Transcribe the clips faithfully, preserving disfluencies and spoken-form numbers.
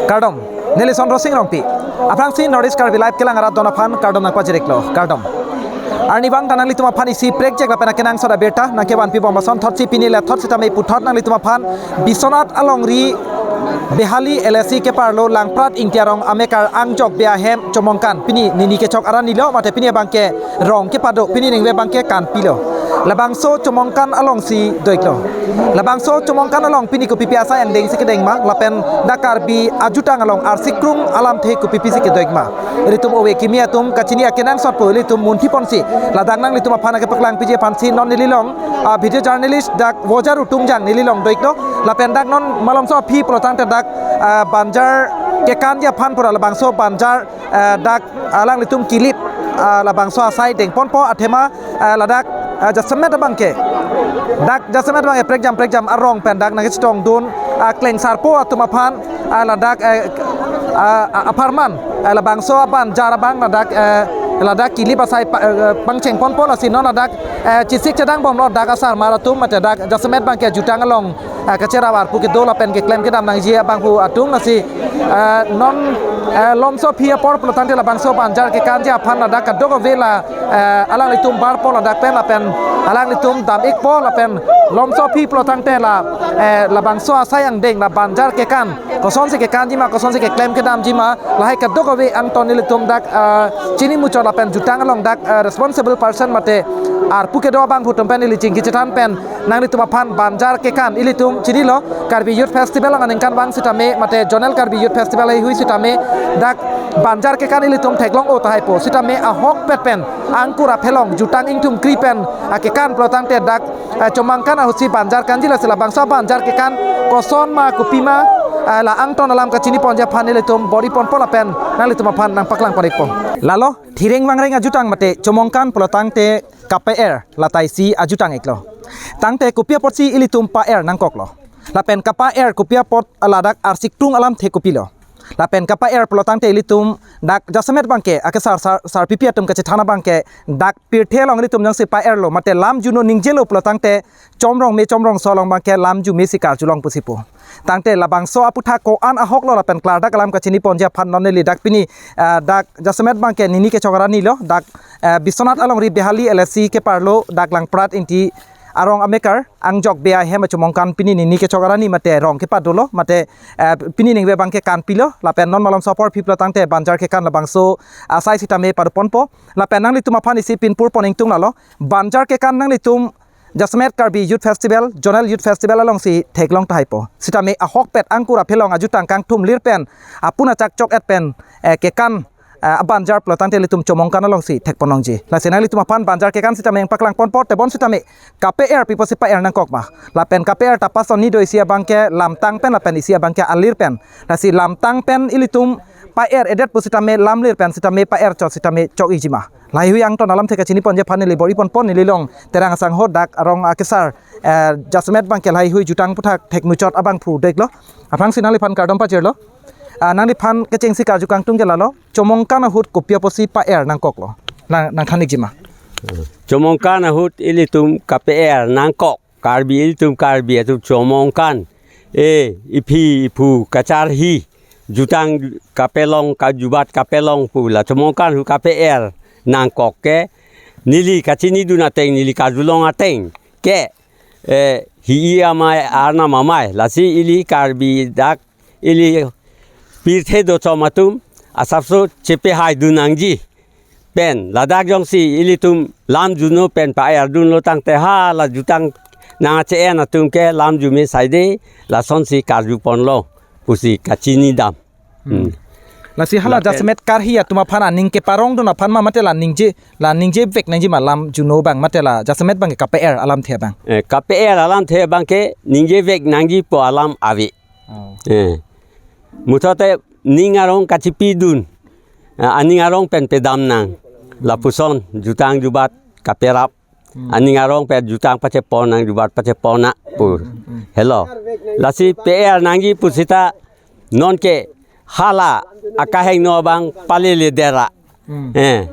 Kardom, neli Sondro Sing Rongpi. Aphrangsi North East Karbi Live kelang arat don aphan kardom nangpajir-iklo. Kardom. Arnivang ta nanglitum aphan isi prekjak lapen akenangsot abirta nangkevanpi bom ason thotsi pini le thot sitame puthot nanglitum aphan Biswanath alongri Behali L A C keparlo Langprat Ingti arong amekar angjok bey ahem Chomongkan pini nini kechok arani lo mate pini abangke rong kepado pini ningve abangke kanpilo. Labangso Chomongkan alongsi do-iklo. Labangso Chomongkan along pini kopipi asai angdeng si kedeng ma lapen dak Karbi ajutang along arsikrung alamthe kopipi si kedo-ik ma. Ilitum ove kimi atum kachini akenangsotpo ilitum munthi ponsi ladak nanglitum aphan kepaklangpiji aphansi non neli along, ah, video journalist dak Vojar Utungjang neli along do-iklo lapen dak non malomso aphi pulotangte dak, ah, banjar kekanji aphan pura labangso banjar, ah, dak alanglitum kilip, ah, labangso asai dengponpo athema, ah, ladak, ah, jasemet abangke. Dak jasemet abangke prekjam prekjam arong pen dak nangkachetongdun, ah, klengsarpo atum aphan, ah, ladak, eh, ah, ah, apharman, eh, labangso abanjar abang ladak, eh, ladak kilip asai pa-, eh, pangchengponpo lasi non ladak, eh, chesik chedangbomlo dak asarmar atum mate dak jasemet abangke jutang along, eh, kacherap arpu kedo lapen keklem kedam nangji abangphu atum lasi, eh, non, eh, lomso aphi apor pulotangte labangso banjar kekanji aphan ladak kadokave la, eh, alanglitum barpo ladak pen lapen alanglitum dam-ikpo lapen lomso aphi pulotangte la, eh, labangso asai angdeng la banjar kekan kosonsi kekanji ma kosonsi keklem kedamji ma lahai kadokave angton ilitum dak, eh, chini muchot lapen jutang along dak, eh, responsible person mate arpu kedo abangphu atum pen ili chingki chethan pen nanglitum aphan banjar kekan ilitum chinilo Karbi Youth Festival aningkanvang sitame mate Zonal Karbi Youth Festival haihui sitame dak banjar kekan ilitum theklong-o tahaipo sitame ahokpet pen angkur aphelong jutang ingthum kri pen akekan pulotangte dak, eh, Chomongkan ahutsi banjar kanji lasi labangso banjar kekan koson ma kopi ma, eh, la angton alam kachini ponji aphan ilitum bor-iponpo lapen nanglitum aphan nangpaklang pon-ikpo. Lalo, Thireng Vangreng ajutang mate Chomongkan pulotangte kape-er lata isi ajutang-iklo. Tangte kopi apotsi ilitum pa-er nangkoklo. Lapen kapa-er kopi apot ladak arsikrung alamthe kopilo. Lapen kapa-er pulotangte ilitum dak jasemet abangke akesar sar, sarpipi atum kachethan abangke dak pirthe along ilitum jongsi pa-erlo mate lam juno ningjelo pulotangte chomrong me chomrongso along abangke lam jume si karjulong pusi pu. Tangte labangso aputhak ko-an ahoklo lapen klardak alam kachini ponji aphan non neli dak pini, ah, dak jasemet abangke nini kechok arani lo dak, ah, Biswanath alongri Behali L A C keparlo dak Langprat Ingti arong amekar angjok bey ahem Chomongkan pini nini kechok arani mate rong kepadolo mate, eh, pini ningve abangke kanpilo lapen non malomso apor aphi pulotangte banjar kekan labangso asai sitame padoponpo lapen nanglitum aphan isi pinpur pon-ingtung lalo banjar kekan nanglitum jasemet Karbi Youth Festival, Zonal Youth Festival alongsi theklong tahaipo. Sitame ahokpet angkur aphelong ajutang kangthum lir pen apun achak chok-et pen, eh, kekan, eh, abanjar pulotangte ilitum Chomongkan alongsi thekponlongji. Lasi nanglitum aphan banjar kekan sitame nangpaklang ponpo tebon sitame kape-er pi apotsi pa-er nangkok ma. Lapen kape-er ta pasonni do isi abangke lamtang pen lapen isi abangke alir pen. Lasi lamtang pen ilitum pa-er-edet pusitame lamlir pen sitame pa-er chot sitame chok-ikji ma. Lahaihui angton alamthe kachini ponji aphan neli bor-iponpo neli along Terang asangho dak arong akesar, eh, jasemet abangke lahaihui jutang aputhak thekmuchot abangphu do-iklo. Aphrangsi nangliphan kardom pajirlo. Ah, nangliphan kechengsi karju kangtung ke lalo. Chomongkan ahut kopi apotsi pa-er nangkoklo. Nang, nangthan-ikji ma. Chomongkan ahut ilitum kape-er nangkok. Karbi ilitum Karbi atum Chomongkan. E, iphi iphu kacharhi. Jutang kapelong kajubat kapelong pu la Chomongkan ahut kape-er nangkok ke. Neli kachinidun ateng neli karjulong ateng ke, eh, hi-i amei arnam amei lasi ili Karbi dak ili pirthe dochom atum asapso chepehaidun nangji pen ladak jongsi ilitum lam juno pen pa-erdunlo tangte hala jutang nangche-en atum ke lam jume saide lasonsi karju ponlo pusi kachinidam. Hmm. Hmm. Lasi hala lake jasemet karhi atum aphan aning keparongdun aphan ma mate la ningje, la ningjevek nangji ma lam juno abang mate la jasemet abangke kape-er alamthe abang. Eh, kape-er alamthe abangke ningjevek nangjipo alam ave. Oh. Eh. Muthote ning arong kachipidun. Eh, aning arong pen pedam nang. Lapuson jutang jubat kaperap. Hmm. Aning arong pen jutang pachepon nang jubat pachepon nang pu. Hmm, hmm, hmm. Helo. Lasi pe-er nangji pusita nonke hala akahingno abang palele dera. Hmm. Eh.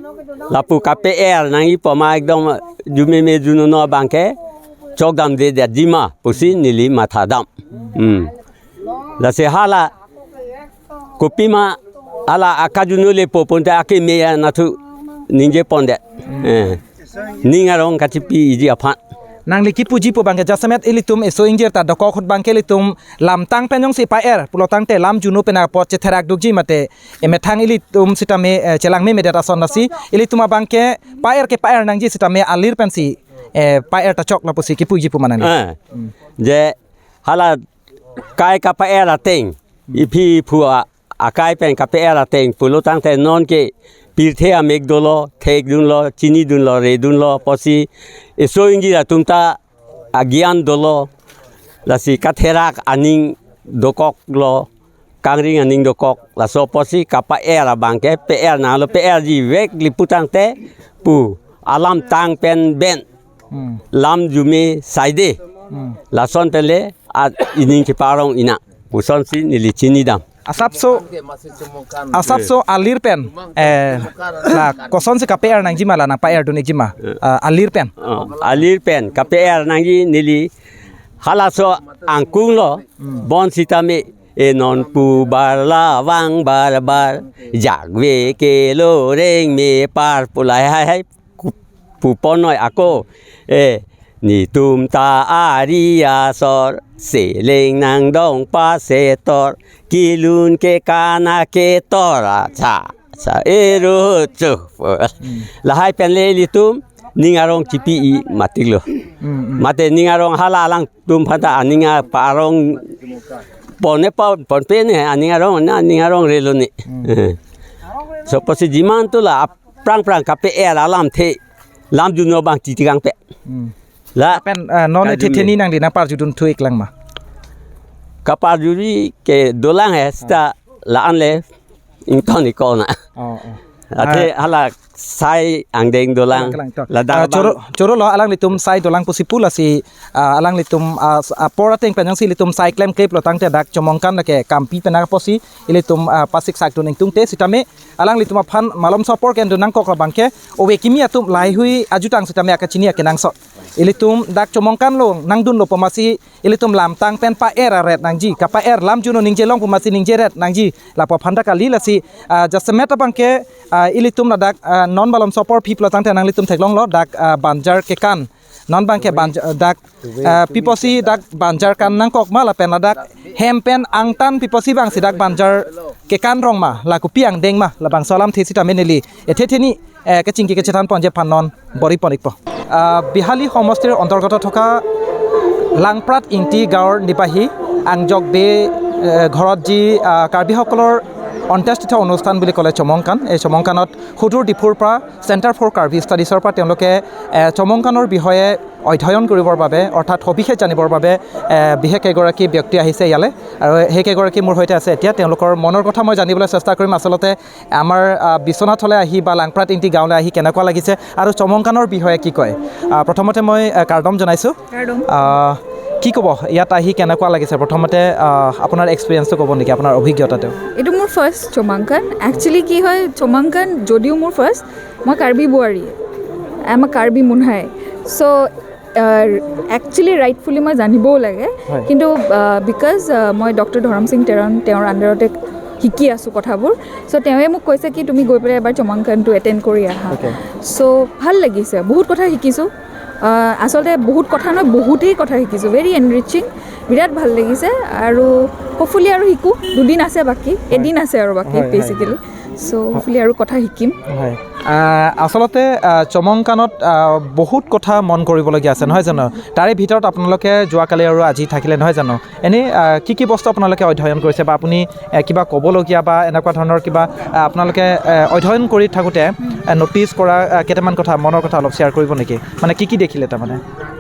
Lapu kape-er nangjipo ma ekdom jumeme junono abangke chokdamde detji ma pusi neli mathadam. Hmm. Lasi hala kopima hala akajuno lepo ponte akeme anatthu ningje pondet. Eh. Ning arong kachipi-iji aphan. Nangli kipuji pu abangke jasemet ilitum eso ingjir ta dokok ahut abangke ilitum lamtang pen jongsi pa-er pulo tangte lam juno pen apot chetherak dukji mate emethang ilitum sitame, eh, chelangmemedet ason lasi ilitum abangke pa-er ke pa-er nangji sitame alir pensi, eh, pa-er ta chok lapusi kipuji pu ma nangli. Eh. Hmm. Je hala kai kapa-er ateng, iphi phu a-, akai pen kapa-er ateng pulo tangte nonke pirthe amek dolo, thekdunlo, chinidunlo, redunlo, pusi eso ingjir atum ta agyan dolo, lasi katherak aning dokoklo, kangring aning dokok, laso pusi kapa-er abangke pa-er nanglo, pa-erji vek li pu tangte pu alamtang pen ben. Hmm. Lam jume saide. Hmm. Lason pen le a ining chepa-arong inang. Pusonsi neli chinidam. Asapso, asapso alir pen, eh, la kosonsi kapa-er nangji ma la nangpa-erdun-ikji ma, eh, alir pen. Oh, alir pen kapa-er nangji neli halaso angkung lo, hmm, bon sitame e non pu bar la vang bar bar, jakve ke lo reng me par pu lahai hai ku-, pu ponnoi ako, eh, netum ta ari asor, seleng nangdong pasetor, kelun kekan aketor, acha, acha, eru chu. Hmm. Lahai pen le ilitum, ning arong chipi-i matik lo. Hmm, hmm. Mate ning arong hala alangtum aphan ta aning apa-arong pon-e pon, ponpe ne, aning arong na, aning arong relo ne. Hmm. Eh. So pusi jiman tu la ap-, prang prang kapa-er alamthe, lam juno abang titi kangpe. Hmm. La pen, eh, non kajun ethetheni ne nangli nangparjudun thu-ik lang ma? Kaparjuri ke dolang he, seta la-an le ington-ik ko na. Oh, oh. Athe, ah, hala sai angdeng dolang. Kalang, kalang, to. Ladak, ah, abang choro, choro lo alanglitum sai dolang pusi pu lasi, ah, alanglitum, ah, s-, ah, apor ateng pen jongsi ilitum sai klemkle pulo tangte dak Chomongkan lake kampi pen apotsi ilitum, ah, pasik sakdun ingtungte sitame alanglitum aphan malomso apor kendun nangkok abangke ove kimi atum lahaihui ajutang sitame akachini akenangsot. Ilitum dak Chomongkan lo nangdunlo pu amatsi ilitum lamtang pen pa-er aret nangji, kapa-er lam juno ningjelong pu amatsi ningjeret nangji lapu aphan ta kali lasi, ah, jasemet abangke, ah, ilitum ladak, ah, non malomso apor pi pulo tangte nanglitum theklonglo dak, ah, banjar kekan. Non abangke banj-, ah, dak, ah, pi pusi dak banjar kan nangkok ma lapen ladak hem pen angtan pi pusi abangsi dak banjar kekan rong ma, la kopi angdeng ma, labangso alamthe sitame neli ethetheni, eh, kachingki kachethan ponji aphan non bor-i pon-ikpo. আহ, বিহালী সমষ্টিৰ অন্তৰ্গত থকা লাংপ্ৰাট ইংটি গাঁৱৰ নিবাসী আংজক বে, এ, ঘৰত যি, আহ, কাৰ্বিসকলৰ অন্ত্যেষ্টিক্ৰিয়া অনুষ্ঠান বুলি ক'লে চমংকান, এই চমংকানত সুদূৰ ডিফুৰ পৰা চেণ্টাৰ ফৰ কাৰ্বি ষ্টাডিজৰ পৰা তেওঁলোকে, এ, চমংকানৰ বিষয়ে অধ্যয়ন কৰিবৰ বাবে অৰ্থাৎ সবিশেষ জানিবৰ বাবে, এ, বিশেষ এগৰাকী ব্যক্তি আহিছে ইয়ালৈ আৰু সেই কেইগৰাকী মোৰ সৈতে আছে। এতিয়া তেওঁলোকৰ মনৰ কথা মই জানিবলৈ চেষ্টা কৰিম। আচলতে আমাৰ, আহ, বিশ্বনাথলৈ আহি বা লাংপ্ৰাট ইংটি গাঁৱলৈ আহি কেনেকুৱা লাগিছে আৰু চমংকানৰ বিষয়ে কি কয়? আহ, প্ৰথমতে মই, আহ, কাৰ্ডম জনাইছোঁ। কাৰ্ডম। আহ, কি ক'ব, ইয়াত আহি কেনেকুৱা লাগিছে? প্ৰথমতে, আহ, আপোনাৰ এক্সপিৰিয়েঞ্চটো ক'ব নেকি, আপোনাৰ অভিজ্ঞতাটো? এইটো মোৰ ফাৰ্ষ্ট চমাংকান। একচুৱেলি কি হয়, চমাংকান যদিও মোৰ ফাৰ্ষ্ট, মই কাৰ্বি বোৱাৰী, আই এম আ কাৰ্বি মুনহাই। চ' একচুৱেলি ৰাইটফুলি মই জানিবও লাগে, হয়। কিন্তু, আহ, বিকজ, আহ, মই ডক্টৰ ধৰম সিং তেৰণ, তেওঁৰ আণ্ডাৰতে শিকি আছোঁ কথাবোৰ। চ' তেওঁৱে মোক কৈছে কি তুমি গৈ পেলাই এবাৰ চমাংকানটো এটেণ্ড কৰি আহা। অ'কে। চ' ভাল লাগিছে, বহুত কথা শিকিছোঁ। আহ, আচলতে বহুত কথা নহয়, বহুতেই কথা শিকিছোঁ। ভেৰি এনৰিচিং, বিৰাট ভাল লাগিছে। আৰু হ'পফুলি আৰু শিকোঁ, দুদিন আছে বাকী, হয়। এদিন আছে আৰু বাকী, হয়, হয়। বেচিকেলি। চ' হ'পফুলি আৰু কথা শিকিম। হয়। আহ, আচলতে, আহ, চমংকানত, আহ, বহুত কথা মন কৰিবলগীয়া আছে, নহয় জানো? তাৰে ভিতৰত আপোনালোকে যোৱাকালি আৰু আজি থাকিলে, নহয় জানো? এনেই, আহ, কি কি বস্তু আপোনালোকে অধ্যয়ন কৰিছে বা আপুনি, আহ, কিবা ক'বলগীয়া বা এনেকুৱা ধৰণৰ কিবা, আহ, আপোনালোকে, আহ, অধ্যয়ন কৰি থাকোঁতে, আহ, নটিচ কৰা, আহ, কেইটামান কথা, মনৰ কথা অলপ শ্বেয়াৰ কৰিব নেকি? মানে কি কি দেখিলে তাৰমানে?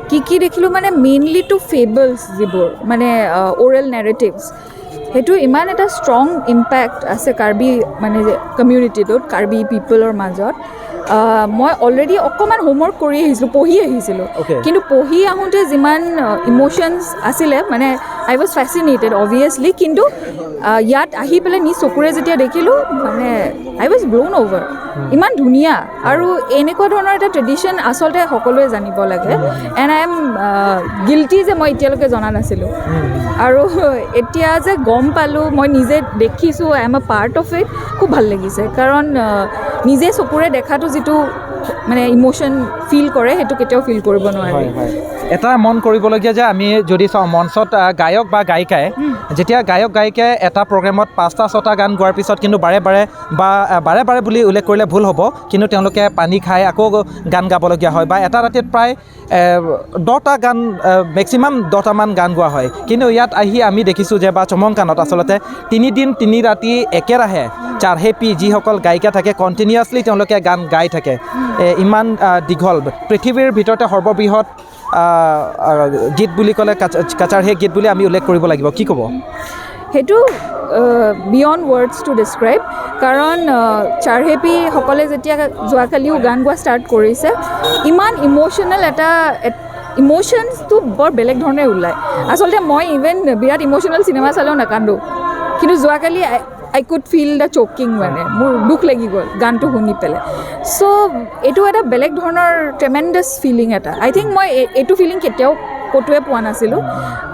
কি কি দেখিলোঁ মানে মেইনলি টু ফেবলছ যিবোৰ, মানে, আহ, অৰেল নেৰেটিভছ, সেইটো ইমান এটা ষ্ট্ৰং ইম্পেক্ট আছে কাৰ্বি, মানে, যে কমিউনিটিটোত, কাৰ্বি পিপলৰ মাজত। আহ, মই অলৰেডি অকণমান হোমৱৰ্ক কৰি আহিছিলোঁ, পঢ়ি আহিছিলোঁ। অ'কে। কিন্তু পঢ়ি আহোঁতে যিমান, আহ, ইম'শ্যনছ আছিলে, মানে, I was fascinated, obviously, কিন্তু আহ, ইয়াত আহি পেলাই নিজ চকুৰে যেতিয়া দেখিলোঁ, মানে, I was blown over. ইমান ধুনীয়া। আৰু এনেকুৱা ধৰণৰ এটা ট্ৰেডিশ্যন আচলতে সকলোৱে জানিব লাগে। এণ্ড আই এম গিল্টি যে মই এতিয়ালৈকে জনা নাছিলোঁ। আৰু এতিয়া যে গম পালোঁ, মই নিজে দেখিছোঁ, I am a part of it, খুব ভাল লাগিছে। কাৰণ আহ, নিজে চকুৰে দেখাটো যিটো, মানে, ইম'শ্যন ফিল কৰে, সেইটো কেতিয়াও ফিল কৰিব নোৱাৰি। হয় হয়। এটা মন কৰিবলগীয়া যে আমি যদি চাওঁ, মঞ্চত আহ, গায়ক বা গায়িকাই, যেতিয়া গায়ক গায়িকাই এটা প্ৰগ্ৰেমত পাঁচটা ছটা গান গোৱাৰ পিছত কিন্তু বাৰে বাৰে বা আহ, বাৰে বাৰে বুলি উল্লেখ কৰিলে ভুল হ'ব, কিন্তু তেওঁলোকে পানী খাই আকৌ গান গাবলগীয়া হয় বা এটা ৰাতিত প্ৰায় এ, দহটা গান, মেক্সিমাম দহটামান গান গোৱা হয়। কিন্তু ইয়াত আহি আমি দেখিছোঁ যে বা চমংকানত আচলতে তিনিদিন তিনি ৰাতি একেৰাহে চাৰহেপি যিসকল গায়িকা থাকে, কণ্টিনিউৱাছলি তেওঁলোকে গান গাই থাকে। এ, ইমান আহ, দীঘল, পৃথিৱীৰ ভিতৰতে সৰ্ববৃহৎ আহ, আহ, গীত বুলি ক'লে কাচ- কাচাৰহে গীত বুলি আমি উল্লেখ কৰিব লাগিব। কি ক'ব? সেইটো বিয়ণ্ড ৱৰ্ডছ টু ডিছক্ৰাইব। কাৰণ আহ, চাৰহেপিসকলে যেতিয়া যোৱাকালিও গান গোৱা ষ্টাৰ্ট কৰিছে, ইমান ইম'শ্যনেল এটা, ইম'শ্যনছটো বৰ বেলেগ ধৰণে ওলায়। আচলতে মই ইভেন বিৰাট ইম'শ্যনেল চিনেমা চালেও নাকান্দো, কিন্তু যোৱাকালি I could feel the choking, মানে মোৰ দুখ লাগি গ'ল গানটো শুনি পেলাই। চ' এইটো এটা বেলেগ ধৰণৰ ট্ৰেমেণ্ডাছ ফিলিং এটা। আই থিংক মই এই- এইটো ফিলিং কেতিয়াও ক'তোৱে পোৱা নাছিলোঁ।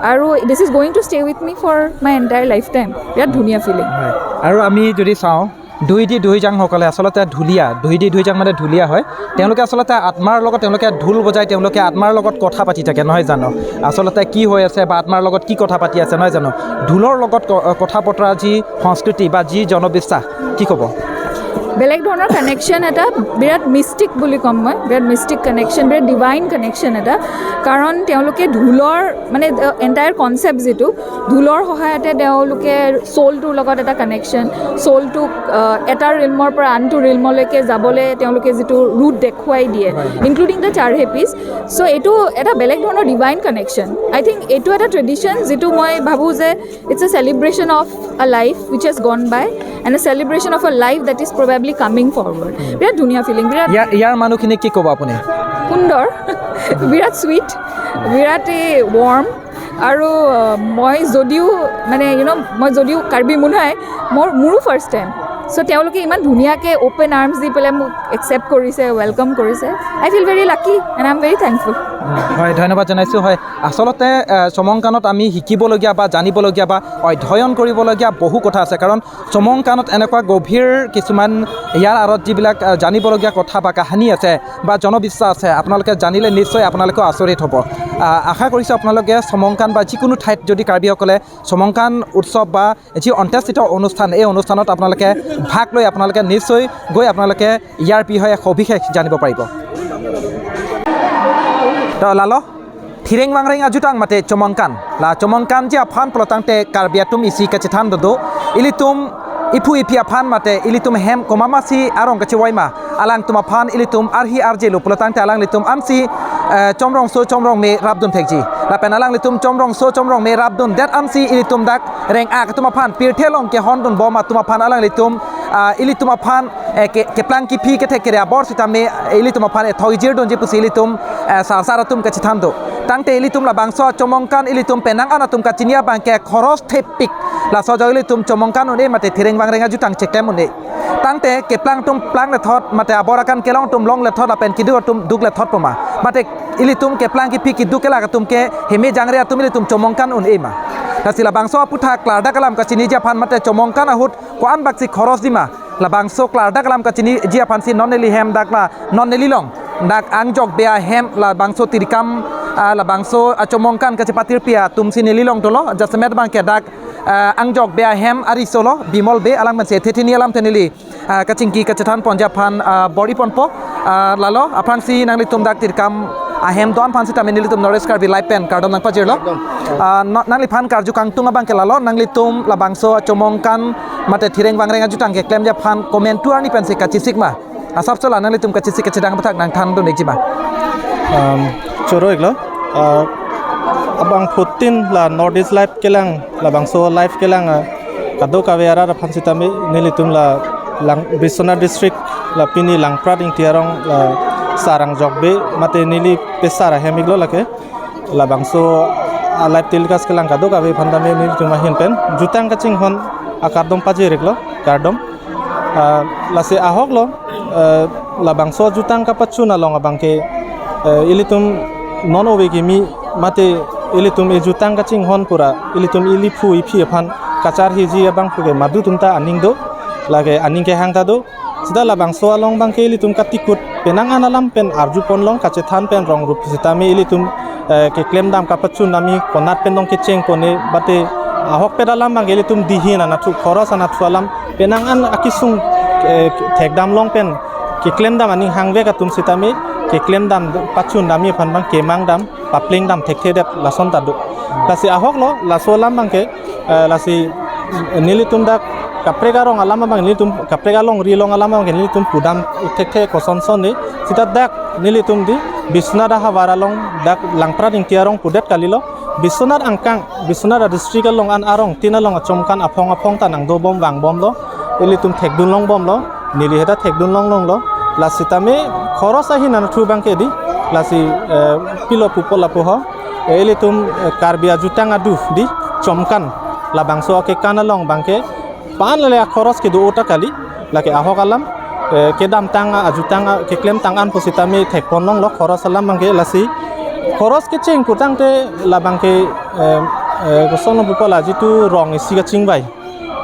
আৰু this is going to stay with me for my entire lifetime. বিৰাট ধুনীয়া ফিলিং। হয়। আৰু আমি যদি চাওঁ, দুই দি দুই জাংসকলে আচলতে ঢুলীয়া, দুই দি দুই জাং মানে ঢুলীয়া হয়, তেওঁলোকে আচলতে আত্মাৰ লগত, তেওঁলোকে ঢোল বজাই, তেওঁলোকে আত্মাৰ লগত কথা পাতি থাকে, নহয় জানো? আচলতে কি হৈ আছে বা আত্মাৰ লগত কি কথা পাতি আছে, নহয় জানো? ঢোলৰ লগত ক- কথা বতৰা যি সংস্কৃতি বা যি জনবিশ্বাস, কি ক'ব? বেলেগ ধৰণৰ কানেকশ্যন এটা, বিৰাট মিষ্টিক বুলি ক'ম মই, বিৰাট মিষ্টিক কানেকশ্যন, বিৰাট ডিভাইন কানেকশ্যন এটা। কাৰণ তেওঁলোকে ঢোলৰ, মানে, এণ্টায়াৰ কনচেপ্ট যিটো, ঢোলৰ সহায়তে তেওঁলোকে ছ'লটোৰ লগত এটা কানেকশ্যন, ছ'লটোক আহ, এটা ৰিলমৰ পৰা আনটো ৰিলমলৈকে যাবলৈ তেওঁলোকে যিটো ৰুট দেখুৱাই দিয়ে, ইনক্লুডিং দ্য চাৰহেপিজ। চ' এইটো এটা বেলেগ ধৰণৰ ডিভাইন কানেকশ্যন। আই থিংক এইটো এটা ট্ৰেডিশ্যন যিটো মই ভাবোঁ যে it's a celebration of a life which has gone by and a celebration of a life that is probably coming forward. বিৰাট ধুনীয়া ফিলিং, বিৰাট ইয়াৰ ইয়াৰ মানুহখিনিক কি ক'ব আপুনি? সুন্দৰ, বিৰাট চুইট, বিৰাটেই ৱাৰ্ম। আৰু আহ, মই যদিও, মানে, ইউ ন', মই যদিও কাৰ্বি মুনাই, মোৰ মোৰো ফাৰ্ষ্ট টাইম। চ' তেওঁলোকে ইমান ধুনীয়াকৈ অ'পেন আৰ্মছ দি পেলাই মোক একচেপ্ট কৰিছে, ৱেলকাম কৰিছে। I feel very lucky and I am very thankful. হয়, ধন্যবাদ জনাইছোঁ। হয়, আচলতে আহ, চমংকানত আমি শিকিবলগীয়া বা জানিবলগীয়া বা অধ্যয়ন কৰিবলগীয়া বহু কথা আছে, কাৰণ চমংকানত এনেকুৱা গভীৰ কিছুমান ইয়াৰ আঁৰত যিবিলাক আহ, জানিবলগীয়া কথা বা কাহিনী আছে বা জনবিশ্বাস আছে, আপোনালোকে জানিলে নিশ্চয় আপোনালোকেও আচৰিত হ'ব। আহ, আশা কৰিছোঁ আপোনালোকে চমংকান বা যিকোনো ঠাইত যদি কাৰ্বিসকলে চমংকান উৎসৱ বা যি অন্ত্যেষ্টিত অনুষ্ঠান, এই অনুষ্ঠানত আপোনালোকে ভাগ লৈ আপোনালোকে নিশ্চয় গৈ আপোনালোকে ইয়াৰ বিষয়ে সবিশেষ জানিব পাৰিব। তো লালো, Thireng Vangreng ajutang mate chomongkan. La chomongkanji aphan pulotangte Karbi atum isi kachethan dodo. Ilitum iphu iphi aphan mate ilitum hem komatsi arong kachevaima, alangtum aphan ilitum arhi arjelo pulotangte alanglitum ansi eh, chomrongso chomrongme rapdun thekji. Lapen alanglitum chomrongso chomrongme rapdundet ansi ilitum dak reng-ak atum aphan, pirthe along kehondunbom atum aphan alanglitum ah, ilitum aphan eh, ke, keplang kephi kethek kere abor sitame ilitum aphan ethok ijirdunji pusi ilitum eh, sarsar atum kachethan do. Tangte ilitum labangso chomongkan ilitum penang an atum kachini abangke khoros thepik. Laso ajok ilitum chomongkan un-e mate Thireng Vangreng ajutang cheklem un-e. Tangte keplang atum plang lethot mate abor akan kelong atum long lethot lapen keduk atum duk lethot poma. Mate ilitum keplang kephi keduk kelak atum ke heme jangre atum ilitum chomongkan un-e ma. Lasi labangso aputhak klardak alam kachiniji aphan mate chomongkan ahut ko-an baksi khoros dima. Labangso klardak alam kachiniji aphansi non neli hem dak la non neli long dak angjok be ahem labangso tirkam ah, labangso achomongkan kachepatirpi atumsi neli long dolo, jasemet abangke dak ah, angjok be ahem ariso lo Bimol Bey, alangpensi thethini alam te neli ah, kachingki kachethan ponji aphan ah, bor-i ponpo. Ah, lalo aphrangsi nanglitum dak tirkam ahem do-an aphan sitame nelitum North East Karbi Live pen kardom nangpajirlo. Ah, no- nangliphan karju kangtung abangke lalo, nanglitum labangso achomongkan mate Thireng Vangreng ajutang keklemji aphan komentu arni pensi kachesik ma? Asapso la nanglitum kachesik kachedang aputhak nangthandun-ikji ma? Um, choro-iklo. Uh, abangphutin la North East Live kelang, labangso live kelang ah, kadokave arat aphan sitame nelitum la lang Biswanath District la pini Langprat Ingti arong la sar angjok be mate neli pesar ahem-iklo lake. Labangso Live telecast kelang kadokave aphan tame nelitum ahin pen jutang kachinghon akardom pajir-iklo, kardom. Ah, lasi ahok lo, eh, labangso jutang kapachun along abangke, eh, ilitum non ove kimi mate ilitum ejutang kachinghon pura ilitum iliphu iphi aphan kacharhiji abang puke madu atum ta aning do, lake aning kehang ta do. Sita labangso along abangke ilitum katikut penang an alam pen arjupon long kachethan pen rong rup sitame ilitum, eh, keklem dam kapachun ami konat pen long kecheng kone bate ahokpet alam abangke ilitum dihin anatthu khoros anatthu alam penang an akesung, eh, thekdam long pen keklem dam aning hangvek atum sitame keklem dam pachun dam aphan abang kemang dam papleng dam thekthedet lason ta do. Lasi ahok lo, laso alam abangke, eh, lasi nelitum dak kaprek arong alam abang nelitum kaprek alongri along alam abang nelitum pudam thekthe koson son ni sita dak nelitum di Biswanath ahavar along dak Langprat Ingti arong pudet kalilo. Biswanath angkang, Biswanath adistrict along an arong tin along achomkan aphong aphong ta nangdobom vangbomlo, ilitum thekdun longbomlo, neli heta thekdun longlonglo. Lasi tame khoros ahin anatthu abangke di, lasi, eh, pilo pupo lapu ho, eh, ilitum, eh, Karbi ajutang adu di chomkan, labangso akekan along abangke pan le akhoros kedo-o ta kali, lake ahok alam, eh, kedamtang ajutang keklem tang an pusitame thekpon longlo khoros alam abangke. Lasi khoros kecheng putangte labangke, eh, eh, koson pupo la jitu rong isi kachingvai.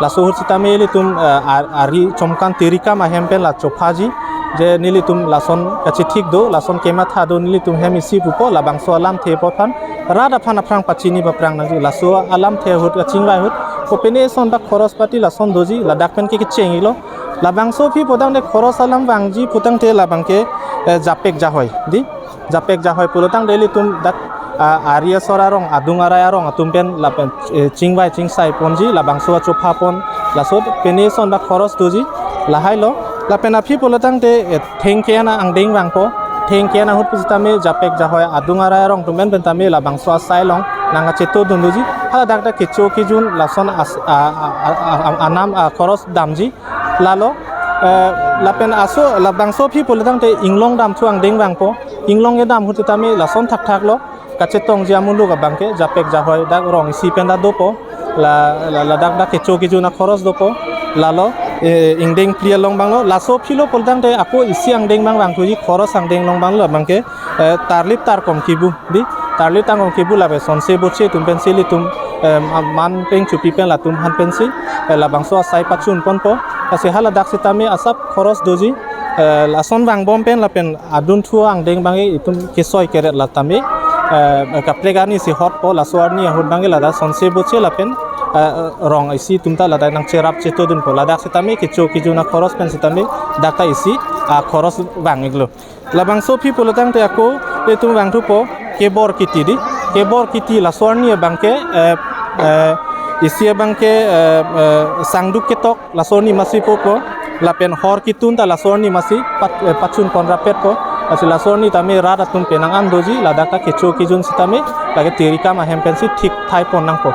Laso ahut sitame ilitum, eh, ar-, ari chomkan tirikam ahem pen la chophaji je nelitum lason kachithik do, lason kematha do, nelitum hem isi pupo, labangso alamthe apot aphan rat aphan aphrang pachini paphrang nangji, laso alamthe ahut kachingvai ahut kopine son dak khoros pati lason doji, ladak pen ke kecheng-iklo. Labangso aphi putangte khoros alam vangji putangte labangke, eh, japek jahoi di. Japek jahoi pulotangte ilitum dak, ah, ari asor arong, adung arai arong atum pen lapen, eh, chingvai chingsai ponji, labangso achophapon, laso pine son dak khoros doji, lahailo. Lapen aphi pulotangte, eh, thengke ana angdeng vangpo, thengke ana ahut pusitame japek jahoi adung arai arong atum pen pen tame labangso asai along nangkachetodun doji, haladak ta kecho kejun lason as-, a, a, a, a, anam, a, khoros damji, lalo, eh, lapen aso, labangso aphi pulotangte inglong damthu angdeng vangpo, inglong kedam ahut tame lason thakthak lo, kachetongji amuluk abangke, japek jahoi dak rong isi pen ta dopo, la, la, ladak dak kecho kejun akhoros dopo, lalo, eh, ingdeng phli along abanglo, laso aphi lo pulotangte ako isi angdeng abang vangthuji khoros angdeng along abanglo abangke, eh, tarlip tarkom kibu di, tarlip tarkom kibu lapen sonse boche atum pensi ilitum, eh, man peng chupi pen latum aphan pensi, eh, labangso asai pachun ponpo. Lasi haladak sitame asap khoros doji, eh, lason vangbom pen lapen adunthu angdeng abangke itum kesoi keret la tame, eh, kaprek arni si hotpo, laso arni ahut abangke ladak sonse boche lapen, eh, rong isi atum ta ladak nangcherap chetodunpo, ladak sitame kecho kejun akhoros pen sitame dak ta isi akhoros vang-iklo. Labangso aphi pulotangte ako itum vangthupo kebor kiti di. Kebor kiti laso arni abangke, eh, eh, isi abangke, eh, eh, sangduk ketok laso arni masi popo. Lapen hor kitun ta laso arni masi pat-, eh, pachun pon rapetpo. Lasi laso arni tame rat atum penang an doji, ladak ta kecho kejun sitame lake tirikam ahem pensi thik thai pon nangpo.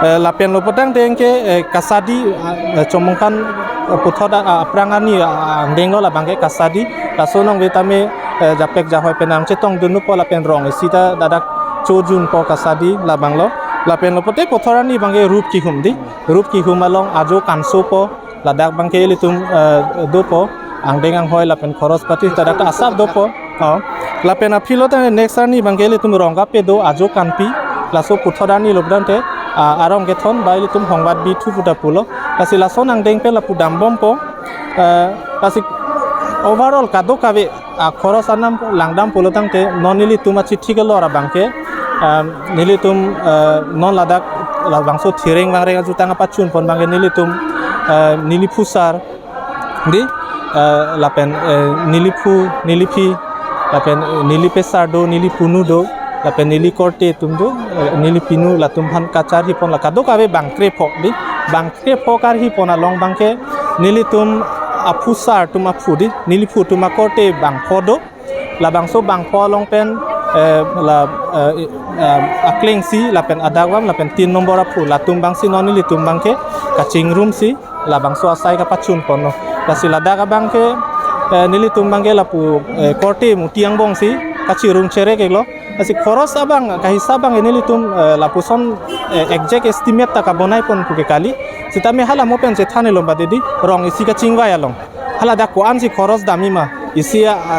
Eh, lapen lo putangte anke, eh, kasadi, ah, eh, chomongkan, eh, puthot, ah, aphrang arni, ah, angdeng lo labangke kasadi. Laso nong ve tame, eh, japek jahoi pen nangchetongdunpo lapen rong isi ta dadak chojunpo kasadi labanglo. Lapen lo pute puthot arni abangke rup kihum di. Rup kihum along ajo kansopo. Ladak abangke ilitum, eh, dopo, angdeng anghoi lapen khoros pati ta dak asap dopo. Oh. Lapen aphi lo ta next arni abangke ilitum rong kape do ajo kanpi. Laso puthot arni lo putangte, ah, arong kethon ba ilitum hongvat bithu puta pulo. Lasi lason angdeng pen lapu dambompo. Eh, lasi overall kadokave akhoros anam langdam pulotangte non nelitum achithik alor abangke, em, nelitum, eh, non ladak labangso thireng vangreng ajutang apachun pon abangke nelitum, eh, neli phusar di, eh, lapen, eh, neli phu, neli phi, lapen, eh, neli pesar do, neli punu do, lapen neli korte atum do, eh, neli pinu latum aphan kacharhi pon la kadokave bang krepho di, bang krepho karhi pon along abangke nelitum aphusar atum aphu di, neli phu atum akorte bangpho do. Labangso bangpho along pen, eh, la, eh, eh, akleng isi lapen adakvam lapen tin nombor aphu latum abangsi non nelitum abangke kachingrumsi labangso asai kapachun ponlo. Lasi ladak abangke, eh, nelitum abangke lapu, eh, korte muti angbongsi kachirung cherek-iklo. Lasi khoros abang kahisap abang nelitum, eh, lapuson, eh, exact estimate ta kabonai pon puke kali. Sitame hala mo pen chethan ilom ba dedi, rong isi kachingvai along. Hala dak ko-ansi khoros damji ma. Isi a, a,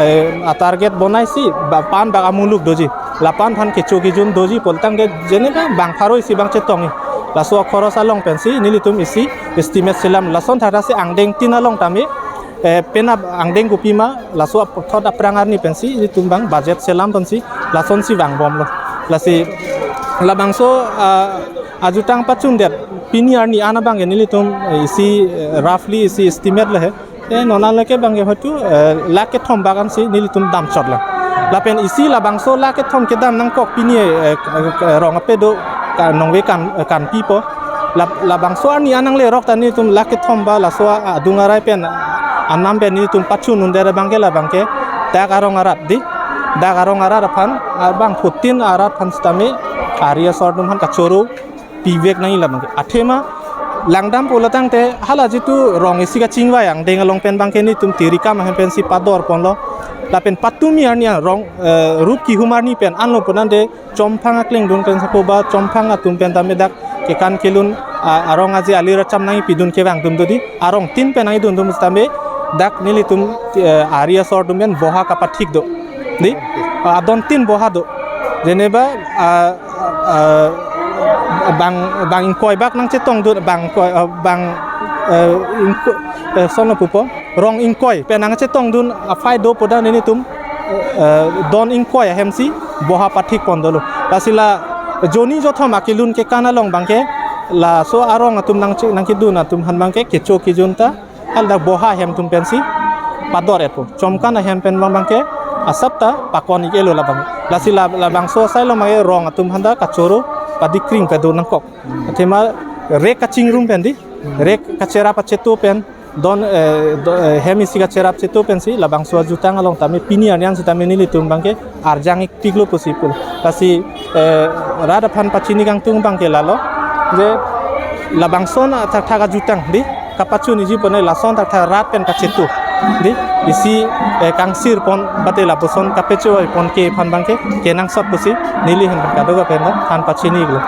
eh, a target bonaisi ba pan bak amuluk doji. Lapan aphan kecho kejun doji pulotangte jeneba bang pharo isi abang chetongji. Laso khoros along pensi nelitum isi estimate selam. Lason thakthaksi angdeng tin along tame, eh, penap angdeng kopima, laso apthot aphrang arni pensi nelitum abang budget selam pensi lasonsi vangbomlo. Lasi labangso, ah, ajutang pachundet pini arni an abang nelitum, eh, isi, eh, roughly isi estimate le he. Eh, non an lake abang hoitu, eh, lakh kethom bak ansi nelitum damchotlo. Lapen isi labangso lakh kethom kedam nangkok pini, eh, k-, k-, rong ape do ka nongve kan, eh, kan pipo. La, labangso arni an nanglerok ta nelitum lakh kethom ba laso adung arai pen anam pen nelitum pachun un'edet abangke labangke dak arong arat di. Dak arong arat aphan, abangphutin arat aphan sitame ari asor atum aphan kachoro pivek nangji labangke. Athema langdam pulotangte hala jitu rong isi kachingvai angdeng along pen abangke nelitum tirikam ahem pensi pador ponlo. Lapen patumi arni an rong, eh, rup kihum arni pen anlo pulotangte chomphang akleng dun pen sapo ba chomphang atum pen tame dak kekan kelun, ah, arong aje alir acham nangpidun kevang atum do di. Arong tin pen nangdun atum sitame dak nelitum, eh, ari asor atum pen boha kapathik do. Di, ah, adon tin boha do. Jeneba, ah, ah, bang, bang ingkoi bak nangchetongdun, bang koi, ah, bang, eh, ingko-, eh, sono pupo. Rong ingkoi pen nangchetongdun aphai do pulotangte nelitum, eh, don ingkoi ahemsi boha pathik pon dolo. Lasi la joni jothom akelun kekan along abangke laso arong atum nangche-, nangkedun atum aphan abangke kecho kejun ta hala dak boha ahem atum pensi pador-etpo. Chomkan ahem pen abang abangke asap ta pakon-ik-etlo labang. Lasi la, labangso asai along abangke rong atum aphan ta kachoro padikring pado nangkok. Athema rek kachingrum pen di, rek kacherap acheto pen, don, eh, do, eh, hem isi kacherap cheto pensi labangso ajutang along tame pini arni an sitame nelitum abangke arjang-ikpiklo pusi pulo. Lasi, eh, rat aphan pachini kangtung abangke lalo. Je labangson thakthak ajutang di kapachunji pon lason thakthak rat pen kacheto. Di isi, eh, kangsir pon bate lapuson kapachoi pon ke aphan abangke kenangsot pusi neli ahin pen kadokave pen than pachini-iklo.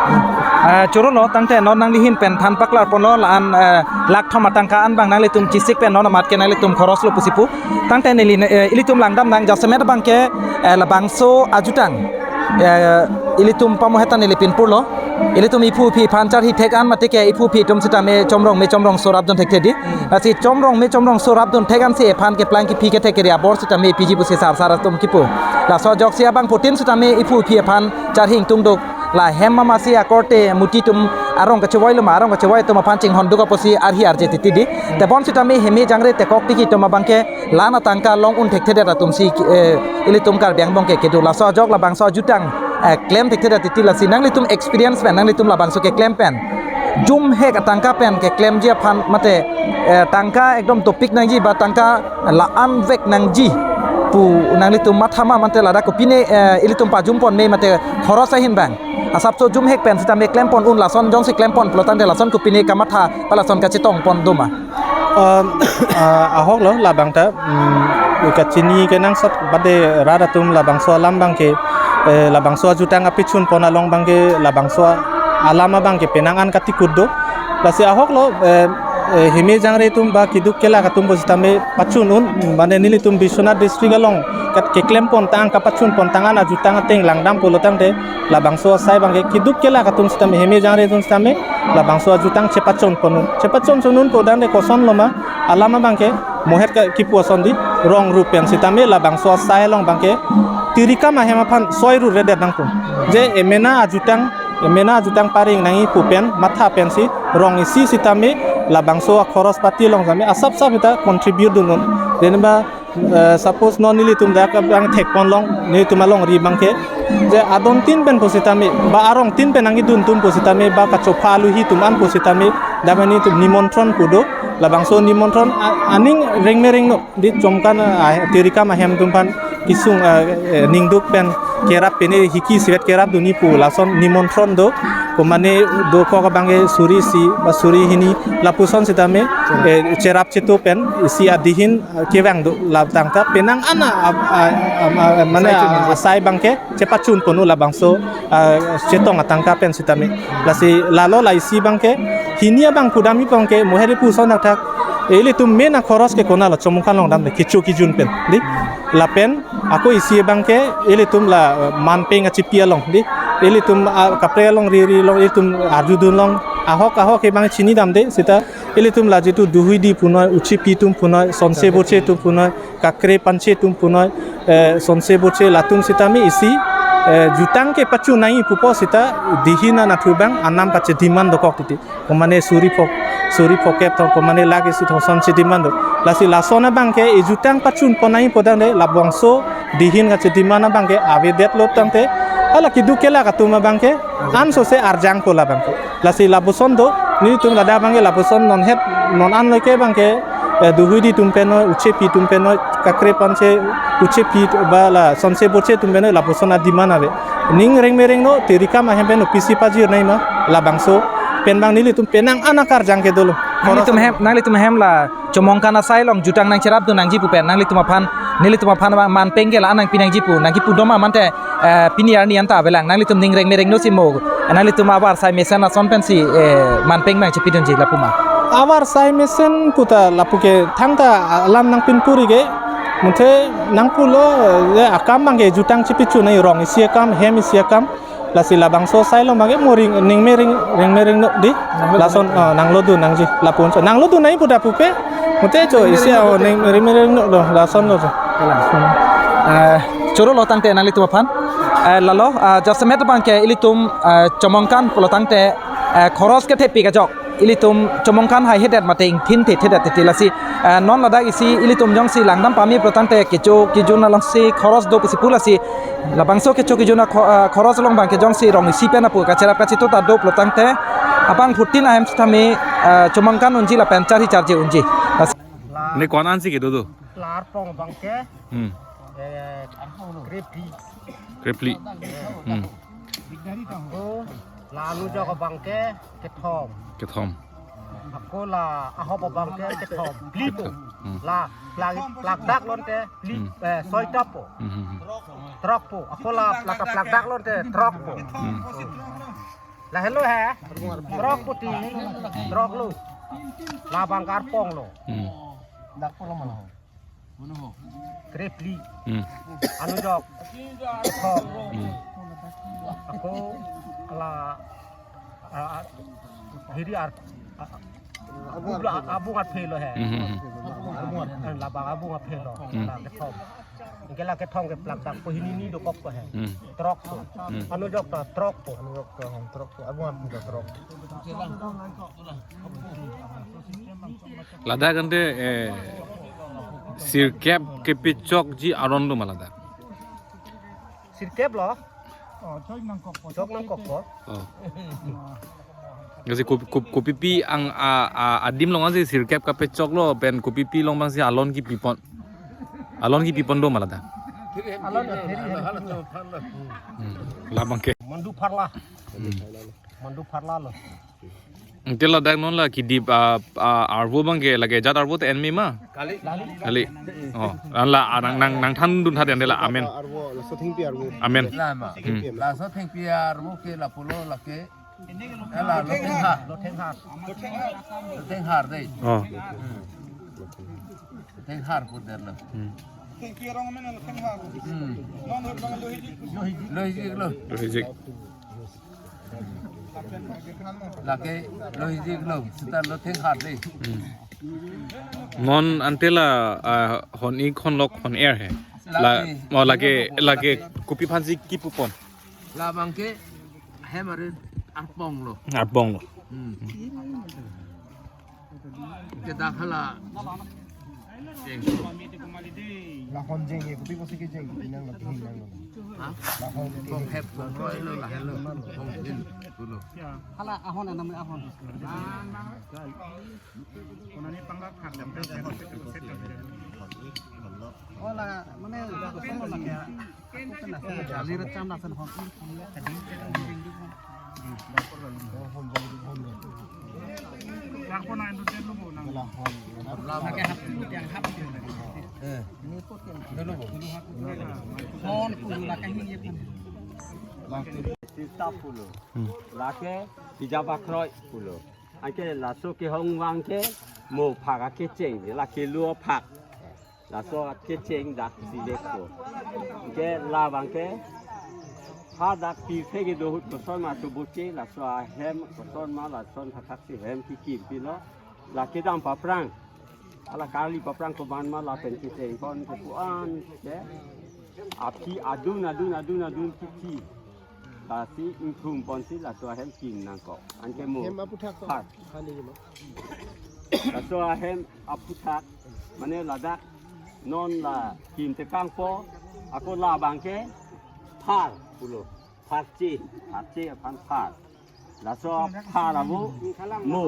Ah, chorolo tangte non nangli ahin pen than paklar ponlo la-an, eh, lakh thom atangka an abang nanglitum chesik pen non amat ke nanglitum khoroslo pusi pu. Tangte neli, eh, ilitum langdam nang jasemet abangke, eh, labangso ajutang, eh, ilitum pamohet ta neli pinpurlo. Ilitum iphu iphi aphan charhi thek an mate ke iphu iphi atum sitame chomrong me chomrongso rapdun thekthe di. Lasi chomrong me chomrongso rapdun thek ansi ephan keplang kephi kethek keri abor sitame piji pusi sar sar atum kipu. Laso ajoksi abangphutin sitame iphu iphi aphan charhi ingtungduk. La hem amatsi akorte muti atum arong kachevoilo ma arong kachevoi atum aphan chinghonduk apotsi arhi arje titi di. Tebon sitame heme jangre tekok tiki atum abangke la-an atangka long-un thekthedet atumsi, eh, ilitum Karbi angbong ke kedo. Laso ajok labangso ajutang, eh, klem thekthedet titi. Lasi nanglitum experience pen, nanglitum labangso keklem pen jumhek atangka pen keklemji aphan mate, eh, tangka ekdom dopik nangji ba tangka la-an vek nangji pu nanglitum matha ma mate ladak kopine, eh, ilitum pajum pon me mate khoros ahin abang. Asapso jumhek pen sitame klem pon un lason jongsi klem pon pulotangte lason kopine kamatha ba lason kachetong pon do ma? Um, ah, ahoklo labang ta, um, kachini kenangsot bade rat atum labangso alam abangke, eh, labangso ajutang apechun pon along abangke labangso alam abangke penang an katikut do. Lasi ahoklo, eh, eh, heme jangre atum ba keduk kelak atum pu sitame pachun un, mane nelitum Biswanath district along kat keklem pon tang kapachun pon tang an ajutang ateng langdam pulotangte labangso asai abangke keduk kelak atum sitame heme jangre atum sitame labangso ajutang chepachon pon un. Chepachon chon un pulotangte kosonlo ma alam abangke mohet ke kipu ason di rong rup pen sitame labangso asai along abangke tirikam ahem aphan soi ru redet nangpo. Je emena ajutang, emena ajutang pareng nangji pu pen matha pensi rong isi sitame labangso akhoros pati along sitame asap sap sita contribute dun un. Jeneba, eh, suppose non nelitum dak abang thek pon long, nelitum alongri abangke je adon tin pen pu sitame ba arong tin pen nangkedun atum pu sitame ba kachopha aluhi atum an pu sitame dak nelitum nimontron pu do. Labangso nimontron a-, aning rengme rengno di chomkan, ah, tirikam ahem atum aphan kesung, ah, eh, ningduk pen kerap pene hiki sivet kerap dunji pu lason nimontron do. Komane dokok abangke suri isi ba suri hini lapuson sitame, eh, cherap chetu pen isi adihin, eh, kevang do labang tangte penang an a, a, a, a, mane, asai abangke chepachun ponu labangso, ah, chetong atangka pen sitame. Lasi lalo la isi abangke hini abang pudam ipon ke mo heri puson athak ilitum main akhoros ke konatlo, Chomongkan along damde kecho kejun pen, dei. Lapen ako isi abangke ilitum la, eh, manpeng achipi along, dei. Ilitum, ah, kaprek along, riri along, ilitum arjudun along, ahok ahok abang chini damde sita ilitum la jitu duhuidi punoi, uchepi atum punoi, sonse boche atum punoi, kakre panche atum punoi, eh, sonse boche latum sitame isi, eh, jutang kepachun nangji pupo sita dihin anatthu abang anam kachedemand dokok titi. Komane suri phok, suri phokep thong, komane lakh isi thong ason chedemand do. Lasi lason abangke ejutang pachun pon nangji pu tangte labangso dihin kachedemand abangke avedetlo tangte, hala keduk kelak atum abangke ansose arjangpo labangke. Lasi lapuson do, nelitum ladak abangke lapuson non het, non an loike abangke, eh, duhuidi atum penoi, uchepi atum penoi, kakre panche, uchepi ba la sonse boche atum penoi lapuson ademand ave. Ning reng mereng no, terikam ahem pen opisi pajir nangji ma, labangso pen abang nelitum penang an akarjang ke dolo. Nanglitum hem, nanglitum hem la Chomongkan asai along jutang nangcherapdun nangji pu pen nanglitum aphan, nelitum aphan ma manpeng ke la-an nangpi nangji pu nangkipu doma mante, eh, pini arni anta avelang, nanglitum ning reng mereng no si mo, nanglitum avarsai mesen ason pensi, eh, manpeng nangchepidunji lapu ma? Avarsai mesen puta lapu ke thangta alam nangpinpuri ke, muthe nangpulo, eh, akam abangke jutang chepachun nangji, rong isi akam, hem isi akam. Lasi labangso asai along abangke mo ring, ning mereng, reng mereng no, dei. Nanglo lason, dun. Ah, nanglo dun nangji, lapuson. Nanglo dun nangji puta pupe. Muthe cho, isi, oh, ning reng mereng no lo, lasonlo cho. Kalang. Hmm. Eh, choro lo tangte nanglitum aphan. Eh, lalo, ah, jasemet abangke ilitum, eh, Chomongkan pulo tangte, eh, khoros kethepi kejok ilitum Chomongkan haihedet mate ingthin thethedet titi lasi, eh, non ladak isi ilitum jongsi langdam pame pulo tangte kecho kejun alongsi khoros do pusi pu lasi labangso kecho kejun akho-, eh, khoros along abangke jongsi rong isi pen apu kacherap kachetu ta do pulo tangte abang phutin ahem sitame, eh, Chomongkan unji lapen charli charje unji. Lasi ne ko-an ansi kedo do? La arpong abangke, hmm, eh, krephli. Krephli. Hmm. Ako la anujok abangke kethom. Kethom. Ako la ahop abangke kethom. Phlipo. Hmm. La plak, plakdak lonte phli, hmm, eh, soitapo. Hmm, hmm, hmm. Throkpo. Ako la plak, plakdak lonte throkpo. Hmm. Lahelo he. Throkpo ti. Throklo. Labang arponglo. Hmm. Dakpo lo mana? Krephli. Hmm. Anujok. Kethom. Hmm. Ako la, ah, ah, hiri ar, ah, ah, abung, abung arphelo he. Hmm, hmm, hmm. Labang abung arphelo. Hmm. La kethom. Anke la kethom ke plakdakpo, hini ni dokokpo he. Hmm. Throkpo. Hmm. Anujok ta throkpo. Anujok ta hong throkpo. Abung arphelo throk. Ladak ante, eh, sirkep kepachokji aron do ma ladak? Sirkep lo? Oh, chok nangkokpo. Chok nangkokpo. Oh. Kasi kopi, kopi, kopipi ang a, a, adim along si sirkep kapachoklo pen kopipi along abangsi alon kipipon. Alon kipipon do ma ladak? Alon ke, heri, heri. Hmm. Labangke. Mandu pharla. Hmm. Mandu pharla lo. Ante ladak non la kedip, ah, ah, arvo abangke lake jat arvo te enme ma? Kali. Kali. Oh, an la, ah, nang, nang, nangthandun tha den de la amen. Arvo, laso thengpi arvo. Amen. Lama. Hmm. Laso thengpi arvo ke lapulo lake. Eh, la, lo thenghar. Lo thenghar. Lo thenghar dei. Oh. Hmm. Thenghar pu derlo. Hmm. Thengpi arong amen lo thenghar. Hmm. Non hot bang lo hijik. Lo hijik lo. Lo hijik. Lake lo hijik lo, sita lo thenghar dei. Hmm. Non ante la, ah, hon-ik honlok hon-er he. La, lake, oh, lake, lake kopi aphansi kipupon? Labangke hem arit arponglo. Arponglo. Hmm. Ke dak hala. Jeng. La hon jeng ye, kopi apotsi kejeng, nang lo, nang lo. Ha? La hon ke. Kong hep, kong kroi lo, la helo. Kong hin, kulo. Hala ahon anam ahon. Nang, nang. Konani panglak thak jam. Oh, la, mane, kosong lagi ya. Aku kan nasi jali recham nasan hon. Sista pulo. Hmm. Lake pija bakroi pulo. Anke laso kehong abangke mo phak akecheng, la kelo phak. Laso akecheng dak si lekpo. Anke labangke ha dak pirthe kedo ahut koson ma choboche, laso ahem koson ma lason thakthak si hem kikim pilo. La kedam paprang. Hala karli paprang koman ma lapen kecheng kon kepu-an ke. Aphi adun adun adun adun kithi. Lasi ingthum ponsi laso ahem kim nangkok. Anke mo. Hem aphuthak to. Phak. Hani mo. Laso ahem aphuthak. Mane ladak non la kim tekangpo. Ako labangke phar pulo. Pharche, pharche aphan phar. Laso phar avo mo.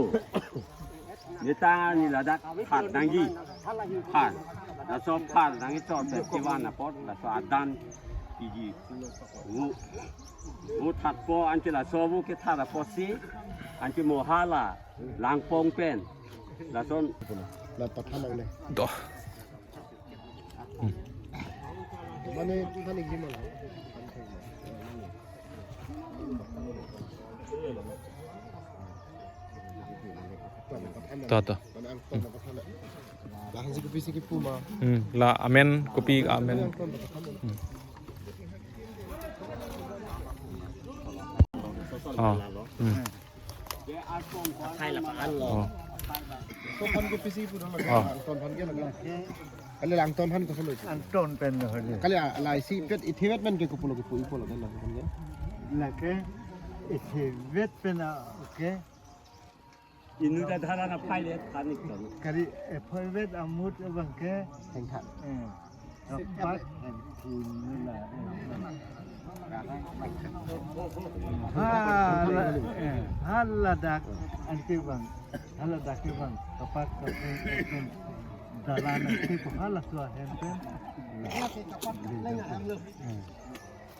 Neta ni ladak phar nangji. Phar. Laso phar nangji chor pen kevan apot laso adan piji. Vo. Vo thatpo anke laso vo kethar apotsi anke mo hala langpong pen. Lason. La pathan nangne. Doh. Mane, mane gimana? To, to. Mane angton na pathan. Lahensi kopisi kipu ma. Hmm, la amen, kopi amen. Hmm. Oh. Hmm. Athai la pahan lo. Oh. Angton aphan kopisi pu dolo. Oh. Angton aphan ke lagi. Kali la angton aphan koson lo. Angton pen lo hadi. Kali la isi pet ithivet pen ke kopulo kipu ipo lo kan la kan ke. Lake ithivet pen a, okay. Inut adharan aphai le thanik ton. Kali ithivet amut abangke. Thengtha. Eh. Kapat anti nila. Hala, eh, haladak anti bang. Haladak ke bang. Kapat kapat dalan anti ko halaso ahem pen. Eh.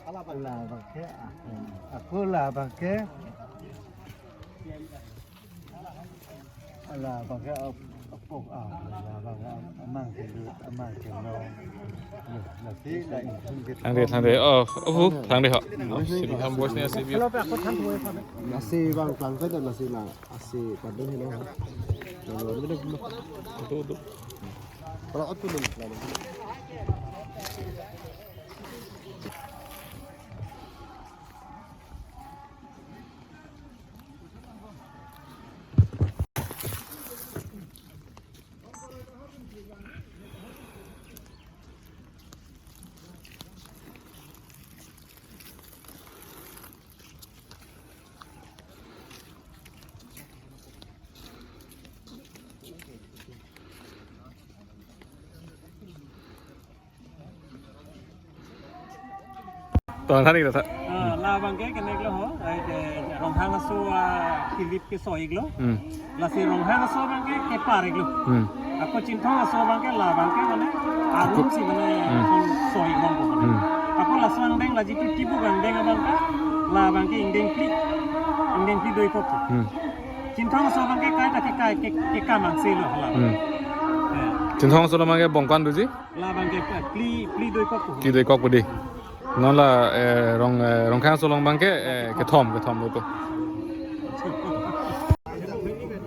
Hala abangke, ah, eh. Ako la abangke. Hala abangke ap-, apok, ah, hala abangke amang ke lut, amang ke long. Yo, lasi la ingkung ke. Thangre, thangre. Oh, oh, thangre ho. Oh, sini ham bos ni asi bi. Lasi bang, plang ke dan lasi la, asi padu helo. Lalu ada belum. Itu, itu. Kalau itu belum. Ton thani kita. Ah, la abangke kenek lo ho, ai ke Ronghang aso, ah, kilip kesoi iklo. Hmm. Lasi Ronghang aso abangke kepar iklo. Hmm. Ako Chinthong aso abangke la abangke mane arum si mane Hmm. kon soi iklo ko mane. Hmm. Ako laso angdeng la jitu tibuk angdeng abangke la abangke ingdeng phli, ingdeng phli doikok. Hmm. Chinthong aso abangke kai ta ke kai ke, ke kamang se lo la. Hmm. Eh. Chinthong aso abangke bongkan doji? La abangke phli, phli doikok ko. Phli doikok ko di. Non la, eh, Rong, eh, Ronghang aso along abangke, eh, kethom, kethom lo to.